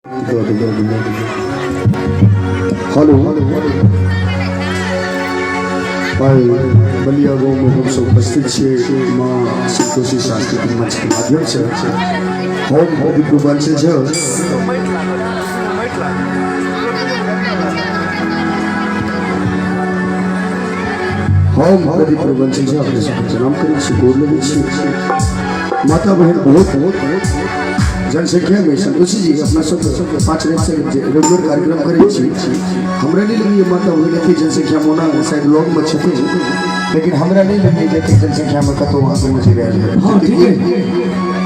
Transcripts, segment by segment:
Hello, आइ बलिया गाँवमे हमसब उपस्थित छियै माँ संतोषी सांस्कृतिक मंचके माध्यमसँ। हम प्रदीप वंश झा। हम प्रदीप वंश झा अपने सबके प्रणाम करै छी, गोर लगै छी। माता बहन बहुत जनसंख्या में संतोषी जी अपना सब 5 राति से जे रेगुलर कार्यक्रम करै छी, हमरा नहि लगैए माता बहन एते जनसंख्या में, ओना शायद लग में छथिन, लेकिन हमरा नहि लगैए जे एते जनसंख्या में कतहु अहाँके मजे आयल है। हाँ, ठीक है।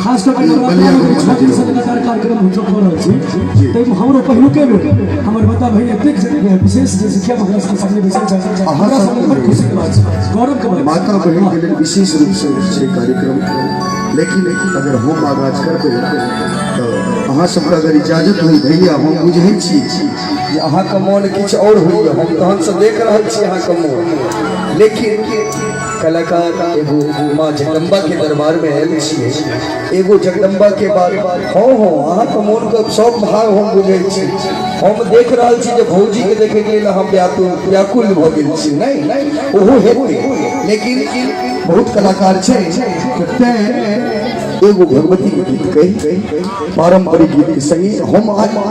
खास कऽ के बलिया नवरात्रामे गाँवमे 6 दिन से नजर लगातार कार्यक्रम हमसब कऽ रहल छी, ताहिमे हमरो पहिलुके बेर हमर माता बहिन एतेक विशेष जनसंख्यामे हमरा सबके सामने बैसल छथि। अहाँ हमरा सबके सबके बड़ खुशीके बात छै, गौरवके बात छै। माता बहन के लेल विशेष रूप से छै कार्यक्रम, लेकिन अगर हम आगाज करबै तऽ अहाँ सबके अगर इजाजत होइ। भैया, हम बुझै छी जे अहाँके मोन किछु आओर होइए, हम तहन से देख रहल छी अहाँके मोन, लेकिन कलाकार एगो माँ जगदम्बा के दरबार में आयल छियै, एगो जगदम्बा के बाद। हँ हँ, अहाँके मोनके सब भाव हम बुझै छी। हम देख रहल छी जे भौजी के देखैके लेल अहाँ व्याकुल व्याकुल भऽ गेल छी। नहि, ओहो हेतै, लेकिन बहुत कलाकार छै, तऽ तैँ एगो भगवती के गीत कहि पारंपरिक गीत के संगे हम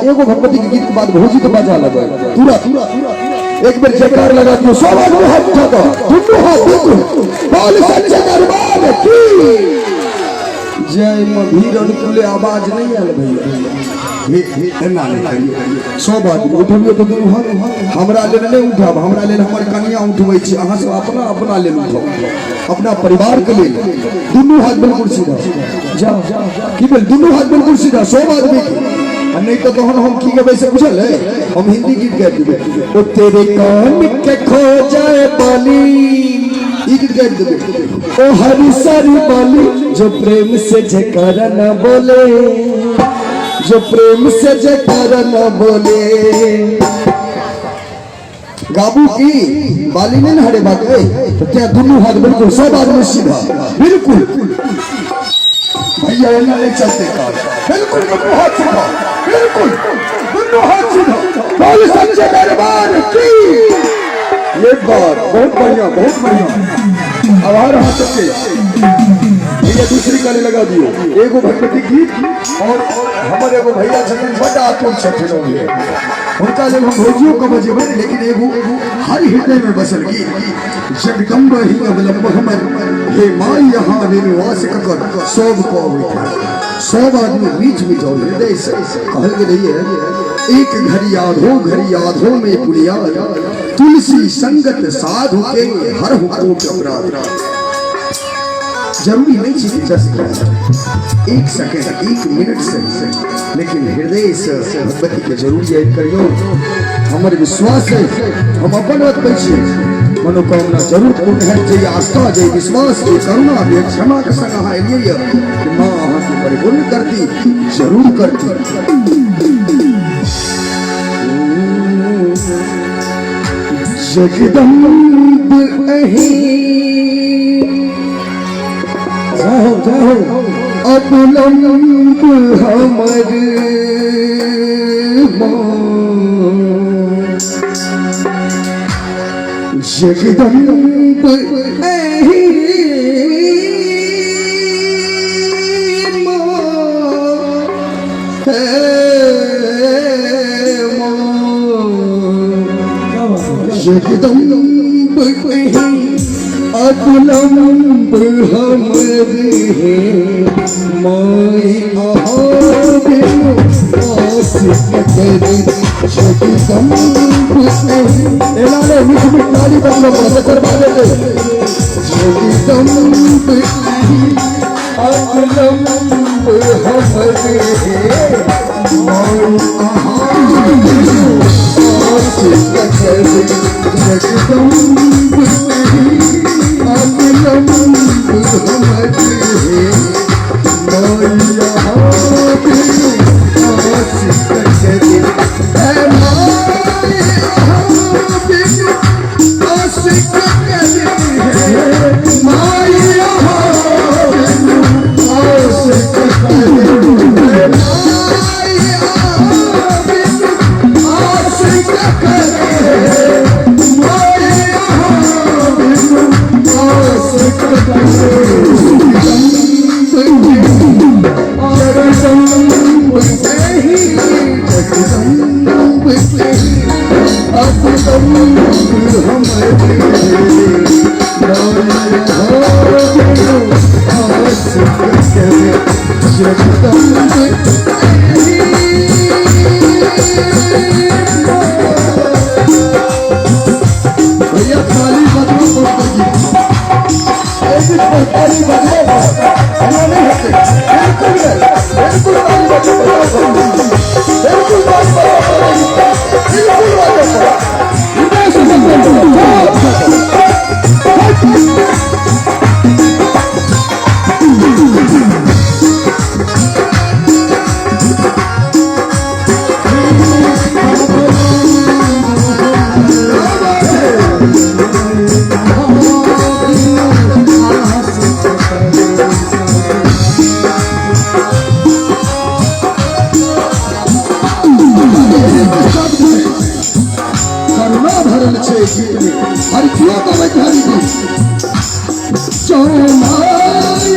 एगो भगवती के गीत के बाद भौजी के बाजा लगबै। तुरंत एक बेर जयकार लगा दियौ, सब आदमी हाथ उठा दो, दुनू हाथ, दुनू। बोल सच्चे दरबार की जय। में भीड़ अनुकूले आवाज नहीं आयल भैया, हे हे, एना नहीं करियौ। सब आदमी उठबियौ तऽ दुनू हाथ। हमरा लेल नहि उठाब, हमरा लेल हमर कनिया उठबै छी। अहाँ सब अपना अपना लेल उठाउ, अपना परिवार के लेल। दुनू हाथ बिल्कुल सीधा। जाओ, की भेल? दुनू हाथ बिल्कुल सीधा सब आदमी के। आ नहीं तो तहन हम की गबै से बुझल है? हम हिंदी गीत गाबि देबै, ओ तेरे कान के खो जाए बाली, ई गीत गाबि देबै। ओ हरी सारी बाली, जो प्रेम से जयकारा न बोले, जो प्रेम से जयकारा न बोले। गाबू की बाली नहीं ने हरेबाक अइ, तऽ तें दुनू हाथ बिल्कुल सब आदमी सीधा बिल्कुल। भैया, एना नहीं चलते काज। बिल्कुल दुनू हाथ सीधा, बिल्कुल दुनू हाथ सीधा। बोल सच्चे दरबार की। एक बार बहुत बढ़िया, बहुत बढ़िया। आभार हाथ सबके। भैया, दूसरी गाली लगा दियो एगो भगवती गीत। और हमर एगो भैया छथिन, बड्ड आतुर छथिन ओ भी। हुनका लेल हम भौजियो के बजेबै, लेकिन एगो हर हृदय में बसल गीत, जगदम्ब ही अवलंब हमर, हे माई यहाँ निवास कर। सब को अबैत है, सब आदमी बीच में जाओ, हृदय से कहल गेलैए, एक घड़ी आधो घड़ी आधो में पुलिया, तुलसी संगत साधु के हर कोट अपराध। जरूरी नहीं छै कि 10 मिनट, 1 सेकेंड, 1 मिनट से, लेकिन हृदय से भगवती के जरूर याद करियौ। हमर विश्वास है, हम अपन बात कहै छी, मनोकामना जरूर पूर्ण है। जे आस्था, जे विश्वास, जे करुणा, जे क्षमा के संग अहाँ एलियै यऽ, कि माँ अहाँके परिपूर्ण करती, जरूर करती। जगदम्ब अहीं जय हो, जय हो। अवलंब हमर माँ, जगदम्ब अहीं माँ, हे माँ। क्या बात है! जगदम्ब अहीं अवलंब हमर, हे माई अहाँ बिनु आस ककर। जगदम्ब अहीं, एना नहि, मीठ मीठ ताली बजबऽ पड़त, तकर बाद एतै। जगदम्ब अहीं अवलंब हमर, हे माई अहाँ बिनु आस ककर। जगदम्ब अहीं अवलंब हमर, हे माई अहाँ बिनु आस ककर। हे माई अहाँ बिनु आस ककर, हे जगदम्ब अवलंब हमरे आस करे जगदम्ब। भैया ताली बजबो पड़तै, एक पर ताली बजबो पड़त, एना नहि हेतै, बिल्कुल नहि, बिल्कुल ताली बजबो पड़त, बिल्कुल ताली बजबो पड़त, बिल्कुल बजबो पड़त। हृदय से बजबो पड़त। करुणा भरल छै गीत में, हर कियो गबैत हरि गीत। चौमाई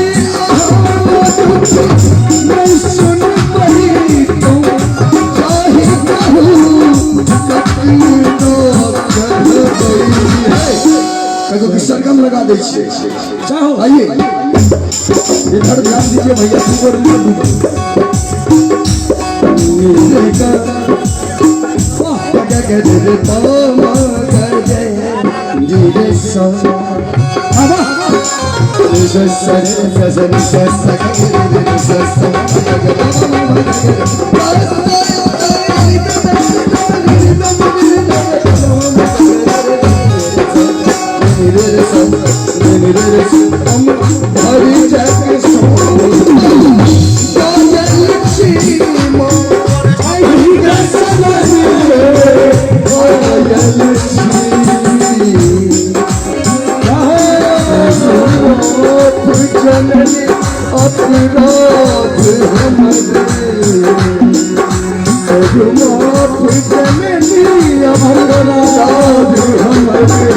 नहीं सुन पही तू चाहे कहू कतनो कहबै है। ककरो के सरगम लगा दै छियै। चाहो। आइए इधर ध्यान दीजिए भैया, तू और अपराध हमरे माफ जननी, अपराध हमरे।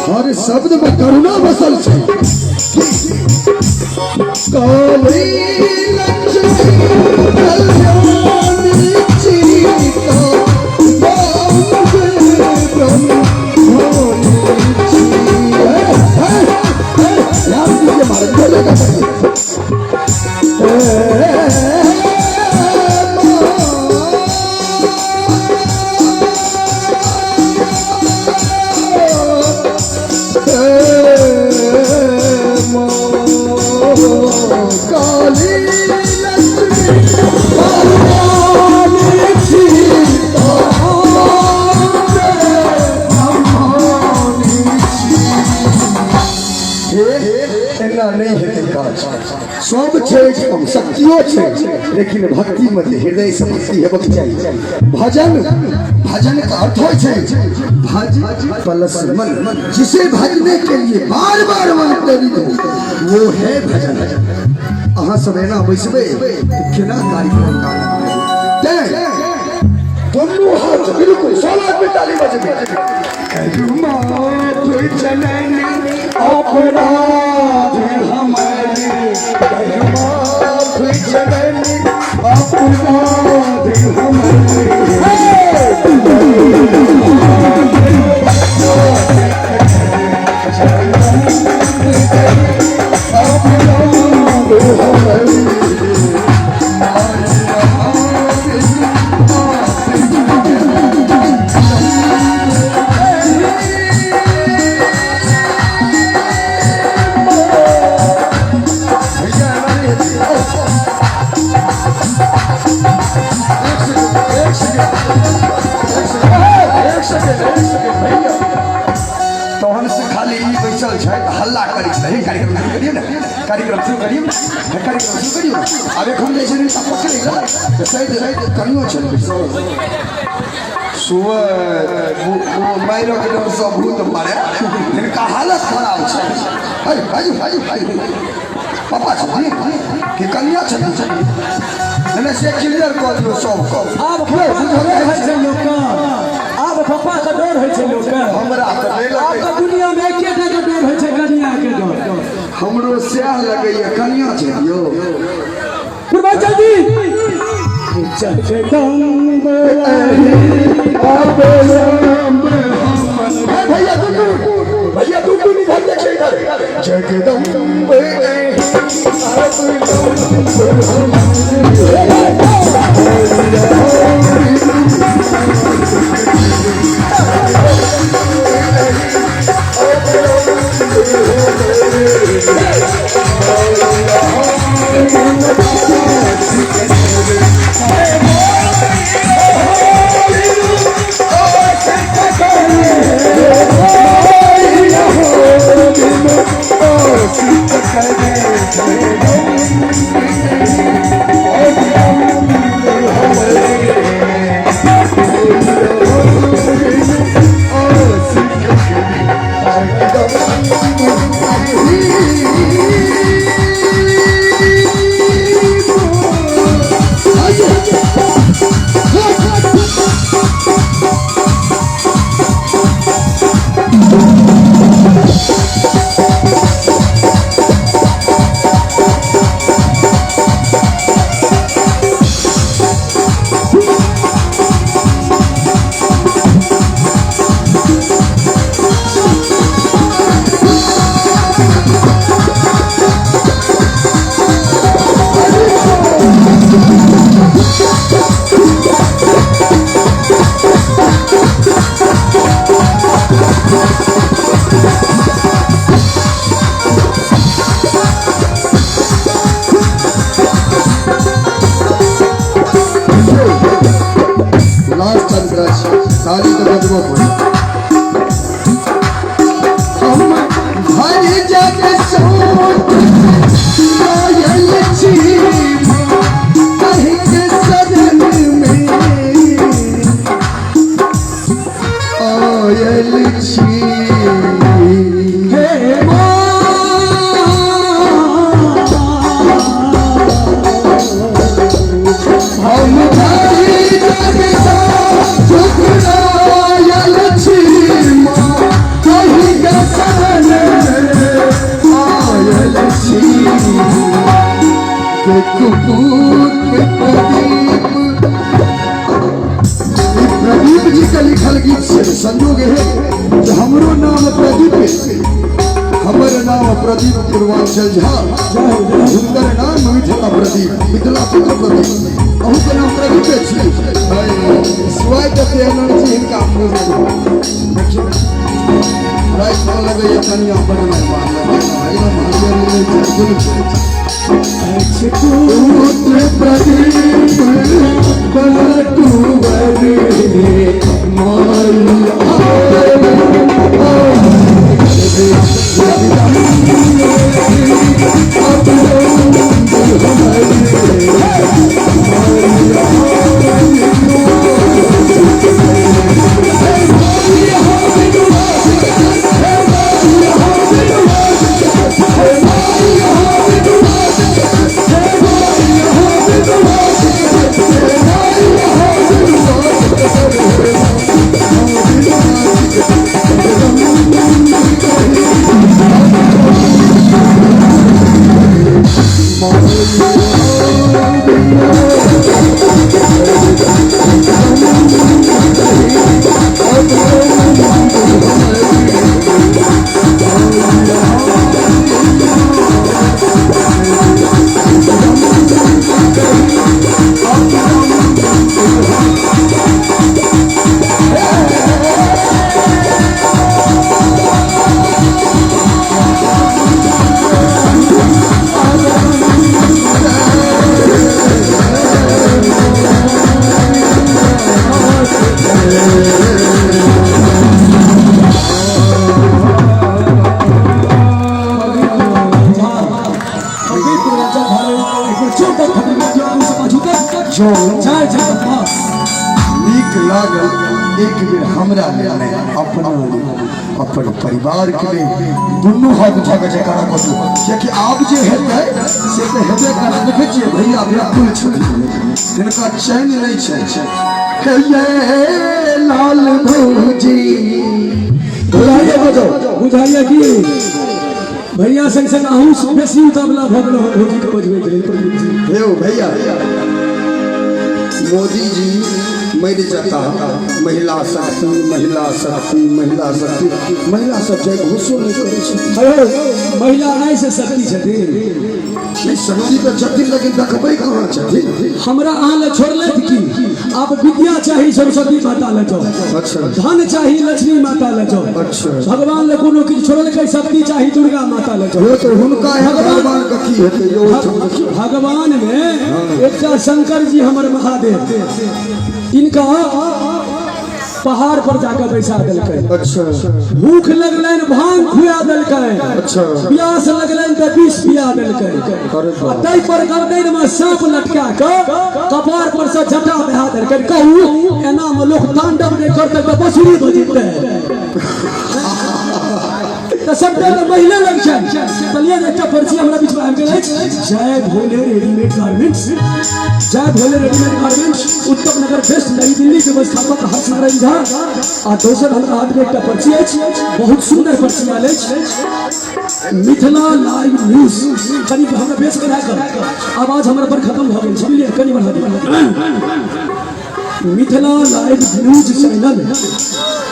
हर शब्द में करुणा बसल छै। काली लक्ष्मी कल्याणी सीता ध्यान दीजिए महाराज, बोलेगा। काली सब छै एहिठाम, शक्तियो छै, लेकिन भक्ति में तऽ हृदय से भक्ति हेबाक चाही। भजन, भजन का अर्थ होइ छै भज प्लस मन, जिसे भजने के लिए बार बार मन प्रेरित हो, वो है भजन। अहाँ सब एना बैसबै तऽ केना कार्यक्रम का आनंद लेबै? तैं दुनू हाथ बिल्कुल 16 आदमी ताली बजबै। माफ जननी अपराध हमारे, माफ जननी अपराध हमारे। तहन से खाली ई बैसल छै हल्ला करै छै। हे, कार्यक्रम शुरू करियौ ने, कार्यक्रम शुरू करियौ ने, हे, कार्यक्रम शुरू करियौ ने। आब एखन जे छै ने तऽ पकड़ि गेलै तऽ शायद कनियो छै सुबह मारिक डरसँ भूत मारे, हिनका हालत खराब छै। है है है है, पापा छथिन कि कनिया छथिन? नहि, से क्लियर कऽ दियौ सबके। आब पप्पा के डर होइ छै लोकके, आब पप्पा के डर होइ छै लोकके। हमरा तऽ नहि आब लगैए। तऽ दुनिया मे एकेटा के डर होइ छै, कनिया के डर। हमरो सएह लगैए, कनिया छै यौ। पूर्वांचल जी, जगदम्ब भैया दुनू, भैया दुनू इधर देखिए, इधर। जगदम्ब लास्ट अंतरा छै, ताली तऽ बजबऽ पड़त। हम भरि जग सोच आयल छी कहिके शरण में आयल छी। हे माँ, हम भरि जग ठुकरायल छी माँ, कहिके शरण में आयल छी। के कुपुत्र प्रदीप, ई प्रदीप जी के लिखल गीत छै। संजोग है जे हमरो नाम प्रदीप है। हमर नाम प्रदीप पूर्वांचल झा, हुनकर नाम मिथिला प्रदीप, मिथिला पुत्र प्रदीप। अहूँके नाम प्रदीपे छी। स्वाइ कते एनर्जी हिनका देखियौ। राति में लगैए कनिया बड़ मेहरबान, एकदम हरियर नहि छै, बिल्कुल। पुत्र प्रदीप बलटुवर माई आयल। एक बेर हमरा लेल नहि, अपना लेल, अपन परिवार के लेल दुनू हाथ उठा के जयकारा कऽ दियौ, कियाकि आब जे हेतै से तऽ हेबे करत। देखै छियै भैया व्याकुल छथिन, हिनका चैन नहि छै। हे ये लाल भौजी बुझाइए बजाओ, बुझाइए कि भैया संग संग अहूँ बेसी उतावला भऽ गेलहुँ हँ भौजी के बजबैके लेल प्रदीप जी। हे भैया, मोदी जी मरि जता, महिला शक्ति, महिला शक्ति, महिला शक्ति, महिला सब जय घोषो नहि करै छै। अरे महिला आइ से शक्ति छथिन। नहि, शक्ति तऽ छथिन, लेकिन देखबै कहाँ छथिन? हमरा अहाँ लए छोड़लथि की? आब विद्या चाही सरस्वती माता लए जाओ। अच्छा। धन चाही लक्ष्मी माता लए जाओ। अच्छा। भगवान लए कोनो किछु छोड़लकै? शक्ति चाही दुर्गा माता लए जाओ। यो तऽ हुनका एहन भगवान के की हेतै यो? भगवान में एकटा शंकर जी हमर महादेव, इनका पहाड़ पर जाकर बैसा देलकै। अच्छा। भूख लगलनि भांग खुआ देलकै। अच्छा। प्यास लगलनि तऽ विष पिया देलकै। अरे बाप। आ ताहि पर गर्दन में सांप लटका कऽ कपार पर से जटा बहा देलकै। कहू, एना में लोक तांडव नहि करतै तऽ बसुरी बजेतै? तऽ सबटा तऽ महिले लग छै। कहलियै ने, एकटा पर्ची हमरा बीच में आबि गेल अछि। जय भोले रेडीमेड गारमेंट्स, जय भोले रेडीमेड गारमेंट्स, उत्तम नगर वेस्ट, नई दिल्ली के व्यवस्थापक हर्ष नारायण झा। आ दोसर हमरा हाथ में एकटा पर्ची अछि, बहुत सुंदर पर्ची आयल अछि, मिथिला लाइव न्यूज। कनि हमरा बेस बढ़ा कर, आवाज हमरा बड़ खत्म भऽ गेल छै, बुझलियै? कनि बढ़ा दियौ। Mithila live news channel,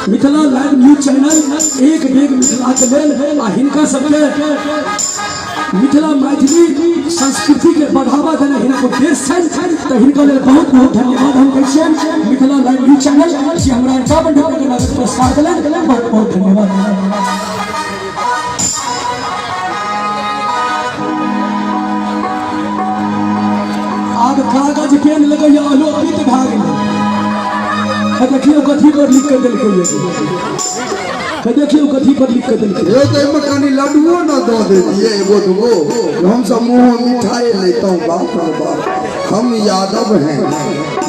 Mithila live news channel एक बेग मिथिला के लेल आ हिनका सबके मिथिला मैथिली संस्कृति के बढ़ावा देना हिनक उद्देश्य छनि, तऽ हिनका लेल बहुत बहुत धन्यवाद हम दै छियनि। मिथिला लाइव न्यूज चैनल जे हमरा 51 रुपया के नगद पुरस्कार देलनि, बहुत बहुत धन्यवाद। आब कागज पेन लगैया अलोपित भए गेलै। आ देखियौ कथी पर लिख के देलकै, देखियौ कथी पर लिख के देलकै। यौ, तऽ एहिमे कनि लड्डुओ न दऽ देतियै एगो दूगो, हमसब मुँह मिठाई लेतहुँ। बाप रे बाप, हम यादव हैं,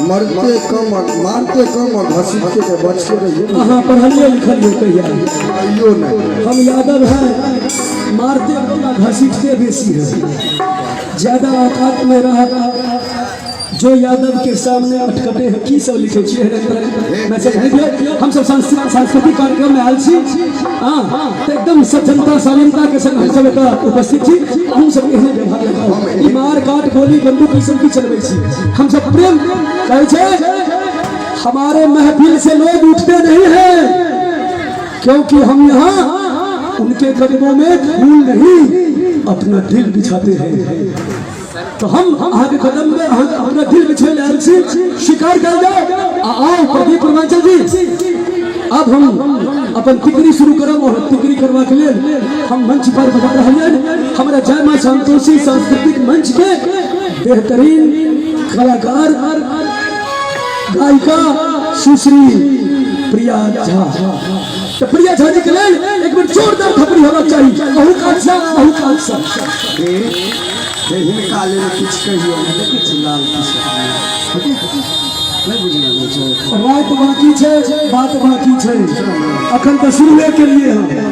मरते कम और मारते कम और घसीटते के बच के रहिए। अहाँ पढ़लियै लिखलियै कहिया? कहियो नहीं। हम यादव हैं, मारते कम आ घसीटते बेसी है, ज्यादा औकात में रहा जो यादव के सामने अटकटे हैं। की सब लिखे छियै? एहन तरहके मैसेज नहि दियौ। हम सब सांस्कृतिक कार्यक्रम में आयल छी, हाँ, तऽ एकदम सज्जनता शालीनता के संग हम सब एतऽ उपस्थित छी। अहूँ सब एहने व्यवहार लगाउ। ई मार काट गोली बंदूक ई सब की चलबै छी? हम सब प्रेम कहै छै। हमारे महफिल से लोग उठते नहीं हैं, क्योंकि हम यहाँ उनके कदमों में फूल नहीं, अपना दिल बिछाते हैं। तो हम अहाँके कदम में अहाँ अपना दिल बिछै लए आयल छी, स्वीकार कयल जाओ। आ आउ प्रदीप पूर्वांचल जी, अब हम अपन तिकरी शुरू करब और तिकरी करबाक लेल हम मंच पर बजा रहलियनि हमरा जय माँ संतोषी सांस्कृतिक मंच के बेहतरीन कलाकार गायिका सुश्री प्रिया झा। तऽ प्रिया झा जी के लेल एक बेर जोरदार थपड़ी होबाक चाही, अहू कात सँ, अहू कात सँ। हे, हिनका लेल किछु कहियौ ने। देखै छी लाल किशोर नहि बुझलियै? राति बाकी छै, बात बाकी छै, अखन तऽ शुरुए केलिए हँ।